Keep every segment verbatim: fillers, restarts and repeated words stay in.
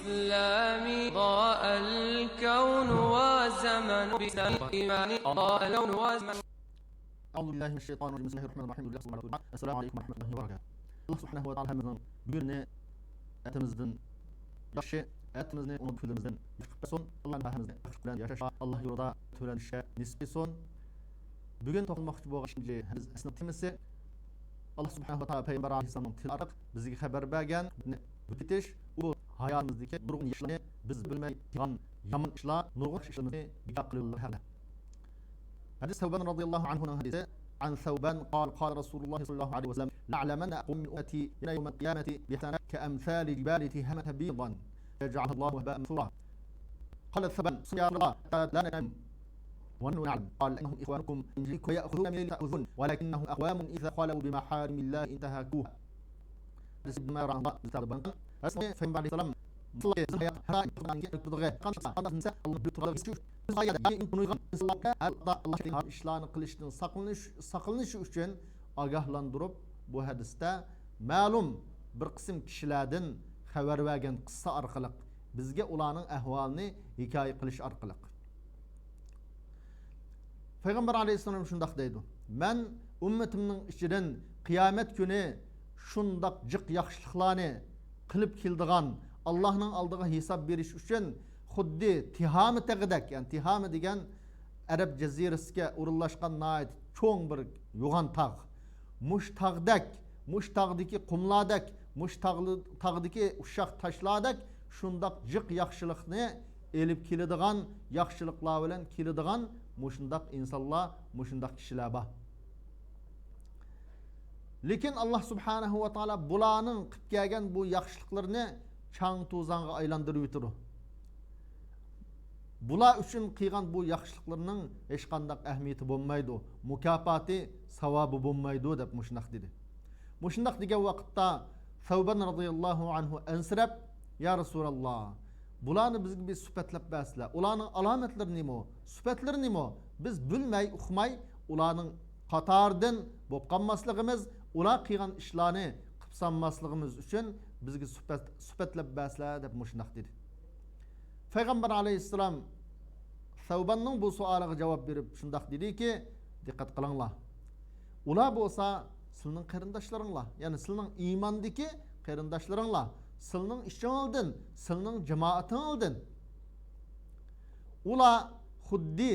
الإسلام ضاء الكون وزمن، بإسلام الإيمان ضاء الكون وزمن. أعوذ بالله من الشيطان الرجيم. بسم الله الرحمن الرحيم. السلام عليكم ورحمة الله وبركاته. ئاللا سۇبھانەھۇ ۋە تائالا ھەممىمىزنىڭ بۈگۈننى ئەتىمىزدىن ياخشى، ئەتىمىزنى ئۇنىڭ كۈنىمىزدىن ياخشى قىلىپ بەرسۇن. ئاللا ھەممىمىزنى ياخشى قىلىپ ياشاشقا، ئاللا يولىدا تۆۋەنلىشىشكە نېسىپ قىلسۇن. بۈگۈن توختالماقچى بولغان ئىككىنچى ھەدىس، ھەدىسنىڭ تېمىسى، ئاللا سۇبھانەھۇ ۋە تائالا پەيغەمبەر ئەلەيھىسسالامنىڭ تىلى ئارقىلىق بىزگە خەۋەر بەرگەن، بۇ ھېلىقى ھاياتىمىزدىكى نۇرغۇن ئىشلارنى بىز بىلمەي قىلغان يامان ئىشلار، نۇرغۇن ئىشلىرىمىزنى بىكار قىلىۋېلىدىغان ھەققىدە. ھەدىس سەۋبان رازىياللاھۇ ئەنھۇنىڭ ھەدىسى. عن ثوبان قال، قال رسول الله صلى الله عليه وسلم: لأعلمن أقوام من أمتي يأتون يوم القيامة بحسنات كأمثال جبال تهامة بيضا فيجعلها الله هباء منثورا. قال ثوبان: صمنا يا رسول الله حتى لا ننام. ونحن نعلم. قال: إنهم إخوانكم من جيلكم ويأخذون ما تأخذون، ولكنهم أقوام إذا خالوا بمحارم الله انتهكوها. ھەدىس ئىبن ماجە رەھىمەھۇللاھ بىز تەقدىم قىلغان. ھەدىسنى پەيغەمبەر ئەلەيھىسسالام بىز ئاللاھ قىلىشتىن ساقلىنىش، ساقلىنىش ئۈچۈن ئاگاھلاندۇرۇپ، بۇ ھەدىستە مەلۇم بىر قىسىم كىشىلەردىن خەۋەر بەرگەن قىسسە ئارقىلىق، بىزگە ئۇلارنىڭ ئەھۋالىنى ھېكايە قىلىش ئارقىلىق. پەيغەمبەر ئەلەيھىسسالام شۇنداق دەيدۇ: مەن ئۈممىتىمنىڭ ئىچىدىن قىيامەت كۈنى شۇنداق جىق ياخشىلىقلارنى قىلىپ كېلىدىغان، ئاللاھنىڭ ئالدىغا ھېساب بېرىش ئۈچۈن خۇددى تىھامە تېغىدەك، يەنى تىھامە دېگەن ئەرەب جەزىرىسىگە ئورۇنلاشقان ناھايىتى چوڭ بىر يوغان تاغ، مۇشۇ تاغدەك، مۇشۇ تاغدىكى قۇملاردەك، مۇشۇ تاغلى-، تاغدىكى ئۇششاق تاشلاردەك شۇنداق جىق ياخشىلىقنى ئېلىپ كېلىدىغان، ياخشىلىقلار بىلەن كېلىدىغان مۇشۇنداق ئىنسانلار، مۇشۇنداق كىشىلەر بار. لېكىن ئاللاھ سۇبھانەھۇ ۋە تائالا بۇلارنىڭ قىلىپ كەلگەن بۇ ياخشىلىقلىرىنى چاڭ-توزانغا ئايلاندۇرۇۋېتىدۇ. بۇلار ئۈچۈن قىلغان بۇ ياخشىلىقلىرىنىڭ ھېچقانداق ئەھمىيىتى بولمايدۇ، مۇكاپاتى، ساۋابى بولمايدۇ، دەپ مۇشۇنداق دېدى. مۇشۇنداق دېگەن ۋاقىتتا سەۋبان رازىياللاھۇ ئەنھۇ ئەنسىرەپ: يا رەسۇلاللاھ، بۇلارنى بىزگە بىر سۈپەتلەپ بەرسىلە، ئۇلارنىڭ ئالامەتلىرى نېمە، سۈپەتلىرى نېمە؟ بىز بىلمەي، ئۇقماي، ئۇلارنىڭ قاتارىدىن بولۇپ قالماسلىقىمىز، ئۇلار قىلغان ئىشلارنى قىلىپ سالماسلىقىمىز ئۈچۈن بىزگە سۈپەت، سۈپەتلەپ بەرسىلە، دەپ مۇشۇنداق دېدى. پەيغەمبەر ئەلەيھىسسالام سەۋباننىڭ بۇ سوئالىغا جاۋاب بېرىپ شۇنداق دېدىكى، دىققەت قىلىڭلار، ئۇلار بولسا سىلىنىڭ قېرىنداشلىرىڭلار، يەنى سىلىنىڭ ئىماندىكى قېرىنداشلىرىڭلار، سىلىنىڭ ئىچىڭلىدىن، سىلىنىڭ جامائىتىڭلىدىن. ئۇلار خۇددى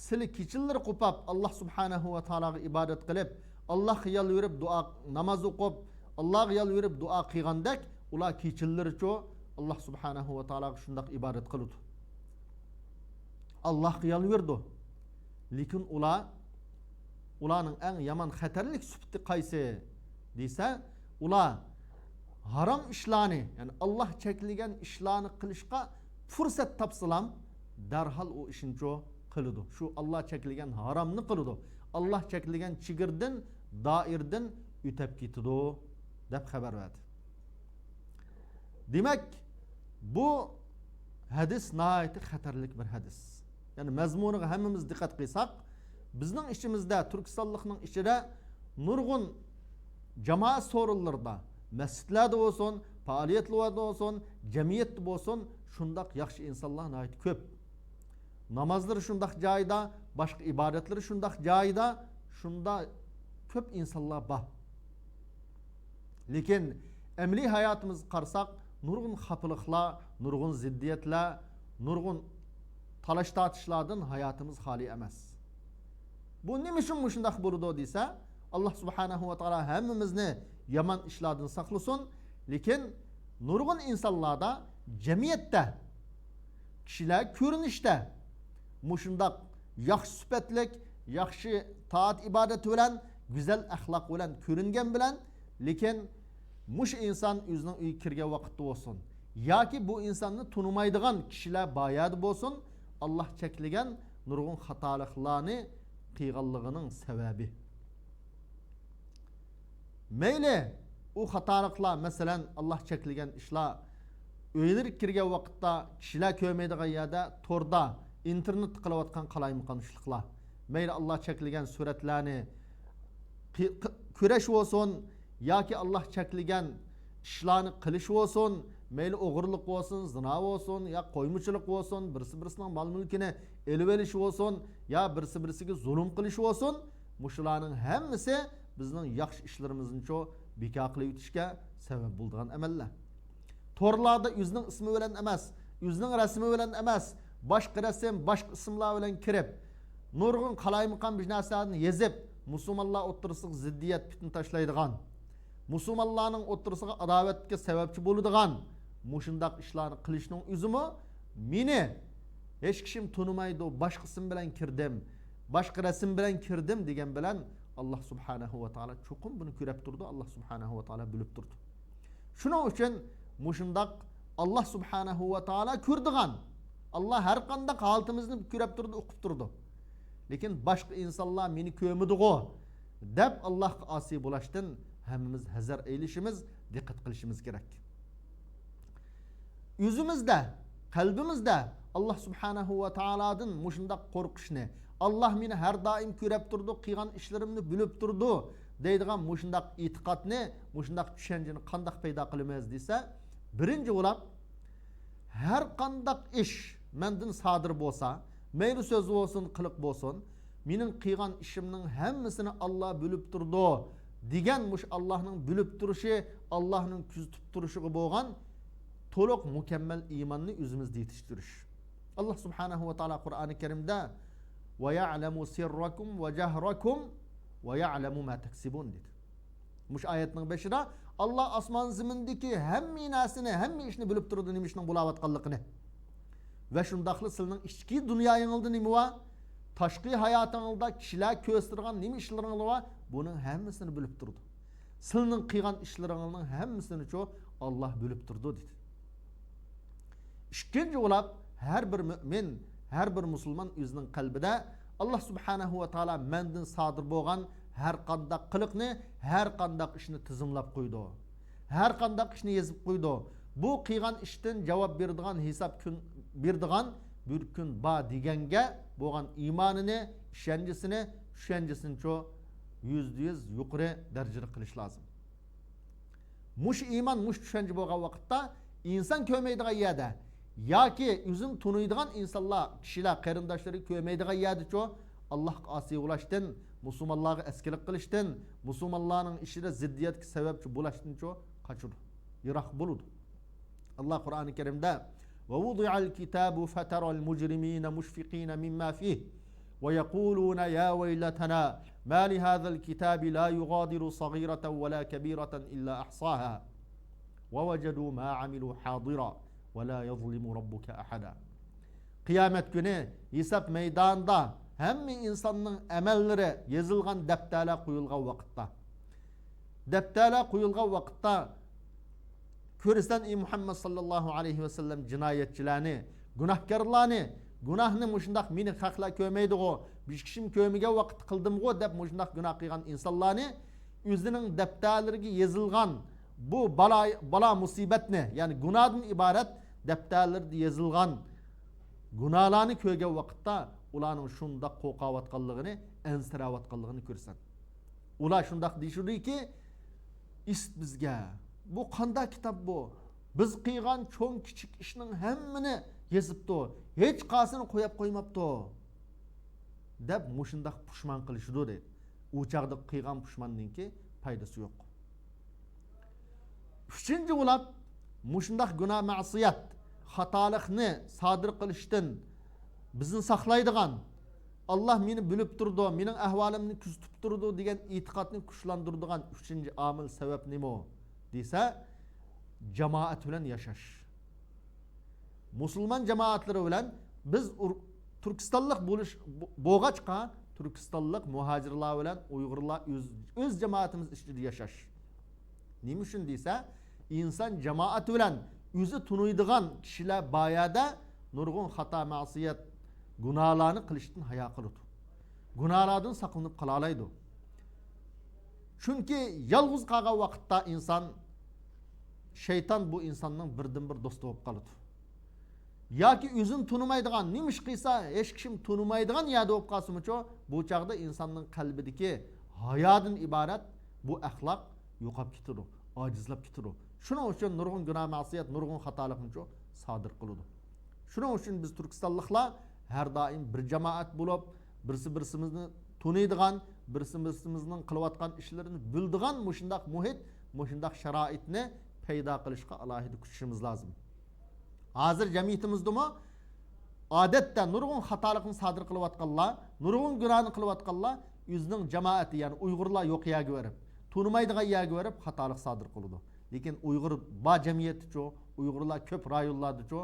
سىلى كېچىلىرى قوپاپ، ئاللاھ سۇبھانەھۇ ۋە تائالاغا ئىبادەت قىلىپ، ئاللاھقا يالۋۇرۇپ دۇئا، ناماز ئوقۇپ، ئاللاھقا يالۋۇرۇپ دۇئا قىلغاندەك، ئۇلار كېچىلىرىچۇ ئاللاھ سۇبھانەھۇ ۋە تائالاغا شۇنداق ئىبادەت قىلىدۇ. ئاللاھقا يالۋۇرىدۇ. لېكىن ئۇلار، ئۇلارنىڭ ئەڭ يامان خەتەرلىك سۈپىتى قايسى دېسە، ئۇلار ھارام ئىشلارنى، يەنى ئاللاھ چەكلىگەن ئىشلارنى قىلىشقا پۇرسەت تاپسىلام، دەرھال ئۇ ئىشنىچۇ قىلىدۇ. شۇ ئاللاھ چەكلىگەن ھارامنى قىلىدۇ. ئاللاھ چەكلىگەن چېگرىدىن، دائىرىدىن ئۆتەپ كېتىدۇ، دەپ خەۋەر بەردى. دېمەك، بۇ ھەدىس ناھايىتى خەتەرلىك بىر ھەدىس. يەنى مەزمۇنىغا ھەممىمىز دىققەت قىلساق، بىزنىڭ ئىچىمىزدە، تۈركىستانلىقنىڭ ئىچىدە نۇرغۇن جامائەت سورۇنلىرىدا، مەسچىتلەردە بولسۇن، پائالىيەتلەردە بولسۇن، جەمئىيەتتە بولسۇن، شۇنداق ياخشى ئىنسانلار ناھايىتى كۆپ. نامازلىرى شۇنداق جايىدا، باشقا ئىبادەتلىرى شۇنداق جايىدا، شۇنداق كۆپ ئىنسانلار بار. لېكىن ئەمەلىي ھاياتىمىزغا قارىساق، نۇرغۇن خاپىلىقلار، نۇرغۇن زىددىيەتلەر، نۇرغۇن تالاش-تارتىشلاردىن ھاياتىمىز خالىي ئەمەس. بۇ نېمە ئۈچۈن مۇشۇنداق بولىدۇ دېسە، ئاللاھ سۇبھانەھۇ ۋە تائالا ھەممىمىزنى يامان ئىشلاردىن ساقلىسۇن. لېكىن نۇرغۇن ئىنسانلاردا، جەمئىيەتتە، كىشىلەر كۆرۈنۈشتە مۇشۇنداق ياخشى سۈپەتلىك، ياخشى تائەت-ئىبادەت بىلەن، گۈزەل ئەخلاق بىلەن كۆرۈنگەن بىلەن، لېكىن مۇشۇ ئىنسان ئۆزىنىڭ ئۆيىگە كىرگەن ۋاقىتتا بولسۇن ياكى بۇ ئىنساننى تونۇمايدىغان كىشىلەر بار يەردە بولسۇن، ئاللاھ چەكلىگەن نۇرغۇن خاتالىقلارنى قىلغانلىقىنىڭ سەۋەبى. مەيلى، ئۇ خاتالىقلار، مەسىلەن، ئاللاھ چەكلىگەن ئىشلار، ئۆيلىرىگە كىرگەن ۋاقىتتا كىشىلەر كۆرمەيدىغان يەردە توردا، ئىنتېرنېتتا قىلىۋاتقان قالايمىقانچىلىقلار، مەيلى ئاللاھ چەكلىگەن سۈرەتلەرنى قى-، قى-، كۆرۈش بولسۇن ياكى ئاللاھ چەكلىگەن ئىشلارنى قىلىش بولسۇن، مەيلى ئوغرىلىق بولسۇن، زىنا بولسۇن، يا قويمىچىلىق بولسۇن، بىرسى بىرسىنىڭ مال مۈلكىنى ئېلىۋېلىش بولسۇن، يا بىرسى بىرسىگە زۇلۇم قىلىش بولسۇن، مۇشۇلارنىڭ ھەممىسى بىزنىڭ ياخشى ئىشلىرىمىزنىچۇ بىكار قىلىۋېتىشكە سەۋەب بولىدىغان ئەمەللەر. تورلاردا ئۆزىنىڭ ئىسمى بىلەن ئەمەس، ئۆزىنىڭ رەسىمى بىلەن ئەمەس، باشقا رەسىم، باشقا ئىسىملار بىلەن كىرىپ، نۇرغۇن قالايمىقان بىر نەرسىلەرنى يېزىپ، مۇسۇلمانلار ئوتتۇرىسىغا زىددىيەت، پىتنە تاشلايدىغان، مۇسۇلمانلارنىڭ ئوتتۇرىسىغا ئاداۋەتكە سەۋەبچى بولىدىغان مۇشۇنداق ئىشلارنى قىلىشنىڭ ئۆزىمۇ مېنى ھېچ كىشىم تونۇمايدۇ، باشقا ئىسىم بىلەن كىردىم، باشقا رەسىم بىلەن كىردىم دېگەن بىلەن، ئاللا سۇبھانەھۇ ۋە تائالا چوقۇم بۇنى كۆرەپ تۇرىدۇ، ئاللا سۇبھانەھۇ ۋە تائالا بىلىپ تۇرىدۇ. شۇنىڭ ئۈچۈن مۇشۇنداق، ئاللا سۇبھانەھۇ ۋە تائالا كۆرىدىغان، ئاللا ھەر قانداق ھالىتىمىزنى كۆرەپ تۇرىدۇ، ئۇقۇپ تۇرىدۇ. لېكىن باشقا ئىنسانلار مېنى كۆرمىدىغۇ دەپ، ئاللاغا ئاسىي بولاشتىن ھەممىمىز ھەزەر ئېلىشىمىز، دىققەت قىلىشىمىز كېرەك. ئۆزىمىزدە، قەلبىمىزدە ئاللا سۇبھانەھۇ ۋە تائالادىن مۇشۇنداق قورقۇشنى، ئاللا مېنى ھەر دائىم كۆرەپ تۇرىدۇ، قىلغان ئىشلىرىمنى بىلىپ تۇرىدۇ دەيدىغان مۇشۇنداق ئېتىقادنى، مۇشۇنداق چۈشەنچىنى قانداق پەيدا قىلىمىز دېسە، بىرىنچى بولاپ، ھەر قانداق ئىش مەندىن سادىر بولسا، مەيلى سۆز بولسۇن، قىلىق بولسۇن، مېنىڭ قىلغان ئىشىمنىڭ ھەممىسىنى ئاللا بىلىپ تۇرىدۇ دېگەن مۇشۇ ئاللانىڭ بىلىپ تۇرۇشى، ئاللانىڭ كۆزىتىپ تۇرۇشىغا بولغان تولۇق مۇكەممەل ئىماننى ئۆزىمىزدە يېتىشتۈرۈش. ئاللا سۇبھانەھۇ ۋە تائالا قۇرئانى كەرىمدە، «وَيَعْلَمُ سِرَّكُمْ وَجَهْرَكُمْ وَيَعْلَمُ مَا تَكْسِبُونَ» دېدى. مۇشۇ ئايەتنىڭ بېشىدا، ئاللا ئاسمان زېمىندىكى ھەممە نەرسىنى، ھەممە ئىشنى بىلىپ تۇرىدۇ، نېمە ئىشنىڭ بولاۋاتقانلىقىنى. ۋە شۇنداقلا سىلىنىڭ ئىچكى دۇنيايىڭىزدا نېمە بار، تاشقى ھاياتىڭىزدا كىشىلەر كۆرسىتىدىغان نېمە ئىشلىرىڭلار بار، بۇنىڭ ھەممىسىنى بىلىپ تۇرىدۇ. سىلىنىڭ قىلغان ئىشلىرىڭلارنىڭ ھەممىسىنىچۇ ئاللا بىلىپ تۇرىدۇ، دېدى. ئىككىنچى بولاپ، ھەر بىر مۆمىن، ھەر بىر مۇسۇلمان ئۆزىنىڭ قەلبىدە، ئاللا سۇبھانەھۇ ۋە تائالا مەندىن سادىر بولغان ھەر قانداق قىلىقنى، ھەر قانداق ئىشنى تىزىملاپ قويىدۇ. ھەر قانداق ئىشنى يېزىپ قويىدۇ. بۇ قىلغان ئىشتىن جاۋاب بېرىدىغان، ھېساب كۈن بېرىدىغان بىر كۈن بار دېگەنگە بولغان ئىمانىنى، ئىشەنچىسىنى، چۈشەنچىسىنىچۇ يۈزدە يۈز يۇقىرى دەرىجىدە قىلىش لازىم. مۇشۇ ئىمان، مۇشۇ چۈشەنچە بولغان ۋاقىتتا، ئىنسان كۆرمەيدىغان يەردە ياكى ئۆزىنى تونۇيدىغان ئىنسانلار، كىشىلەر، قېرىنداشلىرى كۆرمەيدىغان يەردىچۇ، ئاللاھقا ئاسىي بولاشتىن، مۇسۇلمانلارغا ئەسكىلىك قىلىشتىن، مۇسۇلمانلارنىڭ ئىچىدە زىددىيەتكە سەۋەبچى بولاشتىنچۇ قاچىدۇ، يىراق بولىدۇ. ئاللا قۇرئانى كەرىمدە، «وَوُضِعَ الْكِتَابُ فَتَرَى الْمُجْرِمِينَ مُشْفِقِينَ مِمَّا فِيهِ وَيَقُولُونَ يَا وَيْلَتَنَا مَالِ هَذَا الْكِتَابِ لَا يُغَادِرُ صَغِيرَةً وَلَا كَبِيرَةً إِلَّا أَحْصَاهَا وَوَجَدُوا مَا عَمِلُوا حَاضِرًا وَلَا يَظْلِمُ رَبُّكَ أَحَدًا.» قىيامەت كۈنى ھېساب مەيدانىدا ھەممە ئىنساننىڭ ئەمەللىرى يېزىلغان دەپتەرلەر قويۇلغان ۋاقىتتا، دەپتەرلەر قويۇلغان ۋاقىتتا كۆرىسەن، ئى مۇھەممەد ساللاللاھۇ ئەلەيھى ۋەسەللەم، جىنايەتچىلەرنى، گۇناھكارلارنى، گۇناھنى مۇشۇنداق مېنى خەقلەر كۆرمەيدىغۇ، بىر كىشىم كۆرمىگەن ۋاقىتتا قىلدىمغۇ دەپ مۇشۇنداق گۇناھ قىلغان ئىنسانلارنى ئۆزىنىڭ دەپتەرلىرىگە يېزىلغان بۇ بالا، بالا مۇسىبەتنى، يەنى گۇناھتىن ئىبارەت دەپتەرلىرىدە يېزىلغان گۇناھلارنى كۆرگەن ۋاقىتتا ئۇلارنىڭ شۇنداق قورقاۋاتقانلىقىنى، ئەنسىرەۋاتقانلىقىنى كۆرىسەن. ئۇلار شۇنداق دېيىشىدۇكى، ئىسىت بىزگە، بۇ قانداق كىتاب بۇ؟ بىز قىلغان چوڭ كىچىك ئىشنىڭ ھەممىنى يېزىپتۇ، ھېچ قايسىنى قويۇپ قويماپتۇ دەپ مۇشۇنداق پۇشمان قىلىشىدۇ دەيدۇ. ئۇ چاغدا قىلغان پۇشماننىڭكى پايدىسى يوق. ئۈچىنچى بولاپ، مۇشۇنداق گۇناھ، مەسىيەت، خاتالىقنى سادىر قىلىشتىن بىزنى ساقلايدىغان، ئاللا مېنى بىلىپ تۇرىدۇ، مېنىڭ ئەھۋالىمنى كۆزىتىپ تۇرىدۇ دېگەن ئېتىقادنى كۈچلەندۈرىدىغان ئۈچىنچى ئامىل، سەۋەب نېمە دېسە، جامائەت بىلەن ياشاش. مۇسۇلمان جامائەتلىرى بىلەن بىز ئۇر-، تۈركىستانلىق بولۇش، بو-، بولغاچقا، تۈركىستانلىق مۇھاجىرلار بىلەن ئۇيغۇرلار ئۆز، ئۆز جامائىتىمىز ئىچىدە ياشاش. نېمە ئۈچۈن دېسە، ئىنسان جامائەت بىلەن ئۆزى تونۇيدىغان كىشىلەر بار يەردە نۇرغۇن خاتا، مەسىيەت، گۇناھلارنى قىلىشتىن ھايا قىلىدۇ. گۇناھلاردىن ساقلىنىپ قالالايدۇ. چۈنكى يالغۇز قالغان ۋاقىتتا ئىنسان، شەيتان بۇ ئىنساننىڭ بىردىنبىر دوستى بولۇپ قالىدۇ. ياكى ئۆزىنى تونۇمايدىغان، نېمە ئىش قىلسا ھېچ كىشىمۇ تونۇمايدىغان يەردە بولۇپ قالسىمۇچۇ، بۇ چاغدا ئىنساننىڭ قەلبىدىكى ھايادىن ئىبارەت بۇ ئەخلاق يوقاپ كېتىدۇ، ئاجىزلاپ كېتىدۇ. شۇنىڭ ئۈچۈن نۇرغۇن گۇناھ مەسىيەت، نۇرغۇن خاتالىقنىچۇ سادىر قىلىدۇ. شۇنىڭ ئۈچۈن بىز تۈركىستانلىقلار ھەر دائىم بىر جامائەت بولۇپ، بىرسى بىرسىمىزنى تونۇيدىغان، بىرسى بىرسىمىزنىڭ قىلىۋاتقان ئىشلىرىنى بىلىدىغان مۇشۇنداق مۇھىت، مۇشۇنداق شارائىتنى پەيدا قىلىشقا ئالاھىدە كۈچىشىمىز لازىم. ھازىر جەمئىيىتىمىزدىمۇ ئادەتتە نۇرغۇن خاتالىقنى سادىر قىلىۋاتقانلار، نۇرغۇن گۇناھنى قىلىۋاتقانلار ئۆزىنىڭ جامائىتى، يەنى ئۇيغۇرلار يوق يەرگە بېرىپ، تونۇمايدىغان يەرگە بېرىپ خاتالىق سادىر قىلىدۇ. لېكىن ئۇيغۇر بار جەمئىيەتتىچۇ، ئۇيغۇرلار كۆپ رايونلاردىچۇ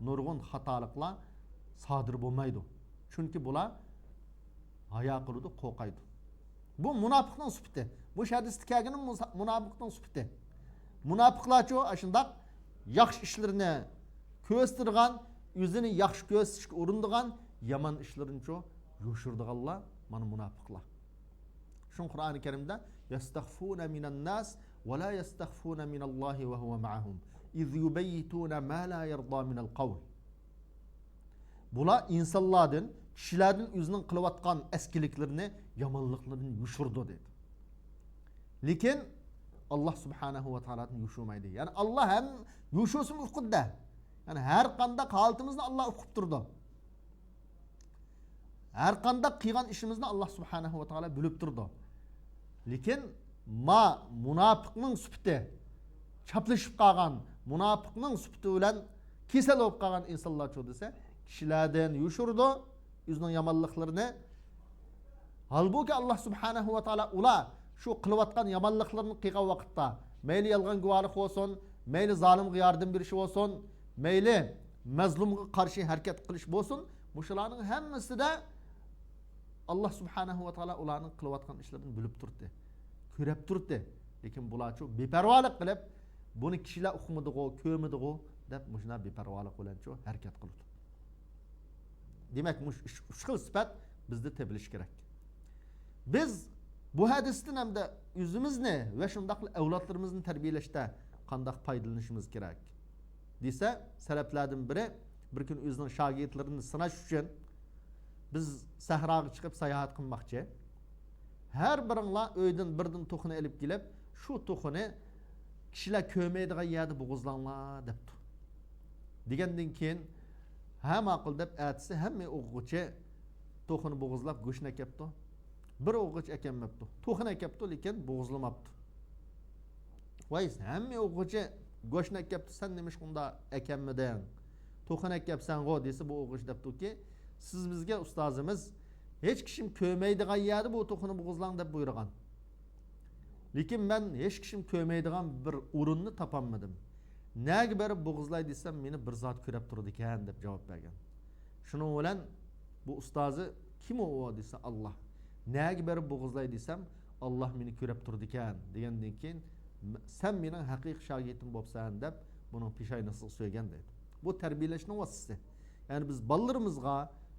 نۇرغۇن خاتالىقلار سادىر بولمايدۇ. چۈنكى بۇلار ھايا قىلىدۇ، قورقايدۇ. بۇ مۇناپىقنىڭ سۈپىتى. مۇشۇ ھەدىستە كەلگىنى مۇسا-، مۇناپىقنىڭ سۈپىتى. مۇناپىقلارچۇ ئاشۇنداق ياخشى ئىشلىرىنى كۆرسىتىدىغان، ئۆزىنى ياخشى كۆرسىتىشكە ئۇرۇنىدىغان، يامان ئىشلىرىنىچۇ يوشۇرىدىغانلار مانا مۇناپىقلار. شۇڭا قۇرئانى كەرىمدە يەستەخفۇنە مىنەنناس ۋە لا يەستەخفۇنە مىنەللاھى ۋە ھۇۋە مەئەھۇم ئىز يۇبەييىتۇنە ما لا يەردا مىنەل قەۋل. بۇلار ئىنسانلاردىن، كىشىلەردىن ئۆزىنىڭ قىلىۋاتقان ئەسكىلىكلىرىنى، يامانلىقلىرىنى يوشۇرىدۇ دېدى. لېكىن ئاللا سۇبھانەھۇ ۋە تائالادىن يوشۇرمايدۇ. يەنى ئاللا ھەم يوشۇرسىمۇ ئۇقىدۇ. يەنى ھەر قانداق ھالىتىمىزنى ئاللا ئۇقۇپ تۇرىدۇ. ھەر قانداق قىلغان ئىشىمىزنى ئاللا سۇبھانەھۇ ۋە تائالا بىلىپ تۇرىدۇ. لېكىن ما مۇناپىقنىڭ سۈپىتى، چاپلىشىپ قالغان مۇناپىقنىڭ سۈپىتى بىلەن كېسەل بولۇپ قالغان ئىنسانلارچۇ دېسە، كىشىلەردىن يوشۇرىدۇ ئۆزىنىڭ يامانلىقلىرىنى. ھالبۇكى، ئاللا سۇبھانەھۇ ۋە تائالا ئۇلار شۇ قىلىۋاتقان يامانلىقلىرىنى قىلغان ۋاقىتتا، مەيلى يالغان گۇۋاھلىق بولسۇن، مەيلى زالىمغا ياردەم بېرىش بولسۇن، مەيلى مەزلۇمغا قارشى ھەرىكەت قىلىش بولسۇن، مۇشۇلارنىڭ ھەممىسىدە ئاللا سۇبھانەھۇ ۋە تائالا ئۇلارنىڭ قىلىۋاتقان ئىشلىرىنى بىلىپ تۇردى، كۆرۈپ تۇردى. لېكىن بۇلارچۇ بىپەرۋالىق قىلىپ، بۇنى كىشىلەر ئۇقمىدىغۇ، كۆرمىدىغۇ دەپ مۇشۇنداق بىپەرۋالىق بىلەنچۇ ھەرىكەت قىلىدۇ. دېمەك، مۇشۇ ئۈچ، ئۈچ خىل سۈپەت بىزدە تېپىلىشى كېرەك. بىز بۇ ھەدىستىن ھەمدە ئۆزىمىزنى ۋە شۇنداقلا ئەۋلادلىرىمىزنى تەربىيەلەشتە قانداق پايدىلىنىشىمىز كېرەك دېسە، سەلەپلەردىن بىرى بىر كۈنى ئۆزىنىڭ شاگىرتلىرىنى سىناش ئۈچۈن، بىز سەھراغا چىقىپ ساياھەت قىلماقچى. ھەر بىرىڭلار ئۆيدىن بىردىن توخۇنى ئېلىپ كېلىپ، شۇ توخۇنى كىشىلەر كۆرمەيدىغان يەردە بوغۇزلاڭلار دەپتۇ. دېگەندىن كېيىن، ھە، ماقۇل دەپ، ئەتىسى ھەممە ئوغغۇچى توخۇنى بوغۇزلاپ گۆشنى ئەكەپتۇ. بىر ئوغغۇچى ئەكەلمەپتۇ. توخۇنى ئەكەپتۇ، لېكىن بوغۇزلىماپتۇ. ۋاي، ھەممە ئوغغۇچى گۆشنى ئەكەپتۇ، سەن نېمىشقا ئۇنداق ئەكەلمىدىڭ؟ توخۇنى ئەكەپسەنغۇ دېسە، بۇ ئوغغۇچى دەپتۇكى، سىز بىزگە ئۇستازىمىز ھېچ كىشىم كۆرمەيدىغان يەردە بۇ توخۇنى بوغۇزلاڭ دەپ بۇيرۇغان. لېكىن مەن ھېچ كىشىم كۆرمەيدىغان بىر ئورۇننى تاپالمىدىم. نەگە بېرىپ بوغۇزلاي دېسەم، مېنى بىر زات كۆرەپ تۇرىدىكەن دەپ جاۋاب بەرگەن. شۇنىڭ بىلەن بۇ ئۇستازى، كىم ئۇ دېسە، ئاللا. نەگە بېرىپ بوغۇزلاي دېسەم، ئاللا مېنى كۆرەپ تۇرىدىكەن دېگەندىن كېيىن، سەن مېنىڭ ھەقىقىي شاگىرتىم بوپسەن دەپ بۇنىڭ پېشاينىسىغا سۆيگەن دەيدۇ. بۇ تەربىيەلەشنىڭ ۋاسىتىسى. يەنى بىز بالىلىرىمىزغا،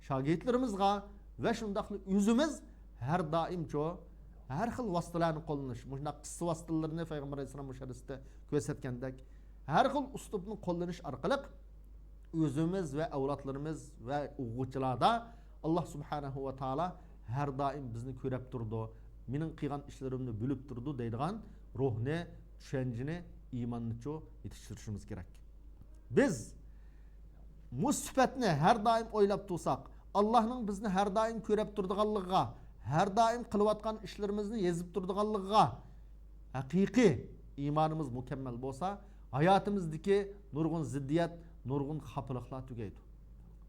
شاگىرتلىرىمىزغا ۋە شۇنداقلا ئۆزىمىز ھەر دائىمچۇ ھەر خىل ۋاسىتىلەرنى قوللىنىش، مۇشۇنداق قىسسە ۋاسىتىلىرىنى پەيغەمبەر ئەلەيھىسسالام مۇشۇ ھەدىستە كۆرسەتكەندەك، ھەر خىل ئۇسلۇبنى قوللىنىش ئارقىلىق ئۆزىمىز ۋە ئەۋلادلىرىمىز ۋە ئوقۇغۇچىلاردا ئاللا سۇبھانەھۇ ۋە تائالا ھەر دائىم بىزنى كۆرەپ تۇرىدۇ، مېنىڭ قىلغان ئىشلىرىمنى بىلىپ تۇرىدۇ دەيدىغان روھنى، چۈشەنچىنى، ئىماننىچۇ يېتىشتۈرۈشىمىز كېرەك. بىز مۇشۇ سۈپەتنى ھەر دائىم ئويلاپ تۇرساق، ئاللانىڭ بىزنى ھەر دائىم كۆرەپ تۇرىدىغانلىقىغا، ھەر دائىم قىلىۋاتقان ئىشلىرىمىزنى يېزىپ تۇرىدىغانلىقىغا، ھەقىقىي ئىمانىمىز مۇكەممەل بولسا، ھاياتىمىزدىكى نۇرغۇن زىددىيەت، نۇرغۇن خاپىلىقلار تۈگەيدۇ.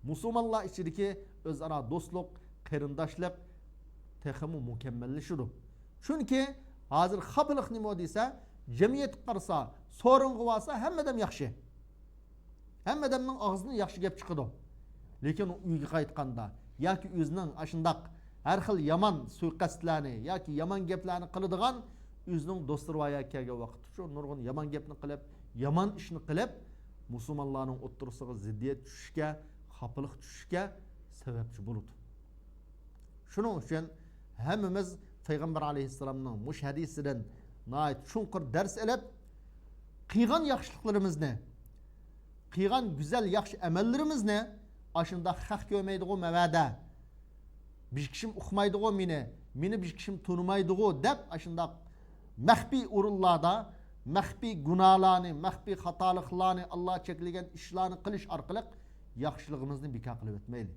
مۇسۇلمانلار ئىچىدىكى ئۆزئارا دوستلۇق، قېرىنداشلىق تېخىمۇ مۇكەممەللىشىدۇ. چۈنكى ھازىر خاپىلىق نېمە دېسە، جەمئىيەتكە قارىسا، سورۇنغا بارسا، ھەممە ئادەم ياخشى. ھەممە ئادەمنىڭ ئاغزىدىن ياخشى گەپ چىقىدۇ. لېكىن ئۆيگە قايتقاندا ياكى ئۆزىنىڭ ئاشۇنداق ھەر خىل يامان سۇيىقەستلەرنى ياكى يامان گەپلەرنى قىلىدىغان ئۆزىنىڭ دوستلىرى بار يەرگە كەلگەن ۋاقىتتا شۇ نۇرغۇن يامان گەپنى قىلىپ، يامان ئىشنى قىلىپ، مۇسۇلمانلارنىڭ ئوتتۇرىسىغا زىددىيەت چۈشۈشكە، خاپىلىق چۈشۈشكە سەۋەبچى بولىدۇ. شۇنىڭ ئۈچۈن ھەممىمىز پەيغەمبەر ئەلەيھىسسالامنىڭ مۇشۇ ھەدىسىدىن ناھايىتى چوڭقۇر دەرس ئېلىپ، قىلغان ياخشىلىقلىرىمىزنى، قىلغان گۈزەل ياخشى ئەمەللىرىمىزنى ئاشۇنداق خەق كۆرمەيدىغۇ مەۋەدە، بىر كىشىم ئۇقمايدىغۇ مېنى، مېنى بىر كىشىم تونۇمايدىغۇ دەپ ئاشۇنداق مەخپىي ئورۇنلاردا مەخپىي گۇناھلارنى، مەخپىي خاتالىقلارنى، ئاللا چەكلىگەن ئىشلارنى قىلىش ئارقىلىق ياخشىلىقىمىزنى بىكار قىلىۋەتمەيلى.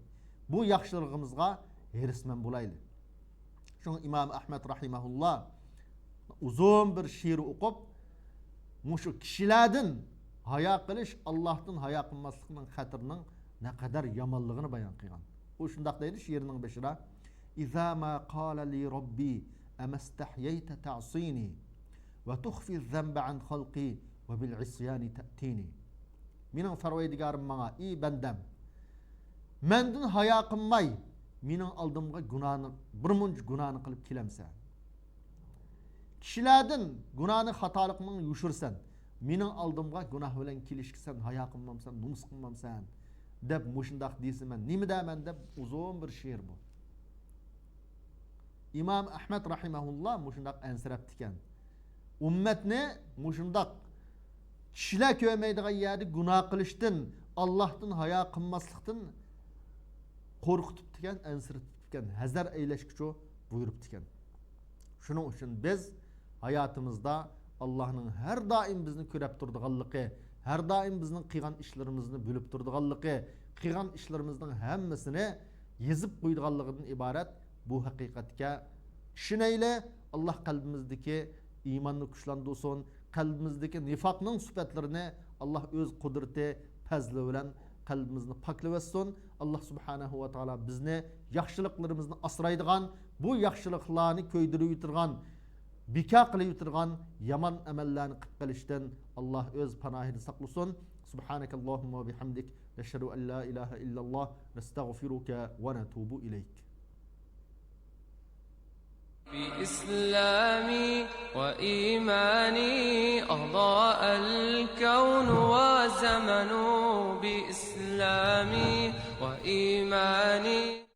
بۇ ياخشىلىقىمىزغا ھېرىسمەن بولايلى. شۇڭا ئىمام ئەھمەد رەھىمەھۇللا ئۇزۇن بىر شېئىر ئوقۇپ، مۇشۇ كىشىلەردىن ھايا قىلىش، ئاللاھتىن ھايا قىلماسلىقنىڭ خەتىرىنىڭ نەقەدەر يامانلىقىنى بايان قىلغان. ئۇ شۇنداق دەيدۇ شېئىرنىڭ بېشىدا: إذا ما قال لي ربي أما استحييت تعصيني وتخفي الذنب عن خلقي وبالعصيان تأتيني. مېنىڭ پەرۋەردىگارىم ماڭا: ئى بەندەم، مەندىن ھايا قىلماي، مېنىڭ ئالدىمغا گۇناھنى، بىر مۇنچە گۇناھنى قىلىپ كېلەمسەن؟ كىشىلەردىن گۇناھنى، خاتالىقنى يوشۇرىسەن، مېنىڭ ئالدىمغا گۇناھ بىلەن كېلىشكە سەن ھايا قىلمامسەن، نومۇس قىلمامسەن؟ دەپ مۇشۇنداق دېسە مەن نېمە دەيمەن؟ دەپ ئۇزۇن بىر شېئىر بۇ. ئىمام ئەھمەد رەھىمەھۇللا مۇشۇنداق ئەنسىرەپتىكەن. ئۈممەتنى مۇشۇنداق كىشىلەر كۆرمەيدىغان يەردە گۇناھ قىلىشتىن، ئاللاھتىن ھايا قىلماسلىقتىن قورقۇتۇپتىكەن، ئەنسىرىتىپتىكەن، ھەزەر ئەيلەشكىچۇ بۇيرۇپتىكەن. شۇنىڭ ئۈچۈن بىز ھاياتىمىزدا ئاللاھنىڭ ھەر دائىم بىزنى كۆرەپ تۇرىدىغانلىقى، ھەر دائىم بىزنىڭ قىلغان ئىشلىرىمىزنى بىلىپ تۇرىدىغانلىقى، قىلغان ئىشلىرىمىزنىڭ ھەممىسىنى يېزىپ قويىدىغانلىقىدىن ئىبارەت بۇ ھەقىقەتكە ئىشىنەيلى. ئاللاھ قەلبىمىزدىكى ئىماننى كۈچلەندۈرسۇن، قەلبىمىزدىكى نىفاقنىڭ سۈپەتلىرىنى ئاللاھ ئۆز قۇدرىتى، پەزلى بىلەن قەلبىمىزنى پاكلىۋەتسۇن. ئاللاھ سۇبھانەھۇ ۋە تائالا بىزنى ياخشىلىقلىرىمىزنى ئاسرايدىغان، بۇ ياخشىلىقلارنى كۆيدۈرۈۋېتىدىغان، بىكار قىلىۋېتىدىغان يامان ئەمەللەرنى قىلىپ قېلىشتىن ئاللاھ ئۆز پاناھىدا ساقلىسۇن. سبحانك اللهم وبحمدك، نشهد أن لا إله إلا الله، نستغفرك ونتوب إليك. بإسلامي وإيماني أضاء الكون وزمن، بإسلامي وإيماني.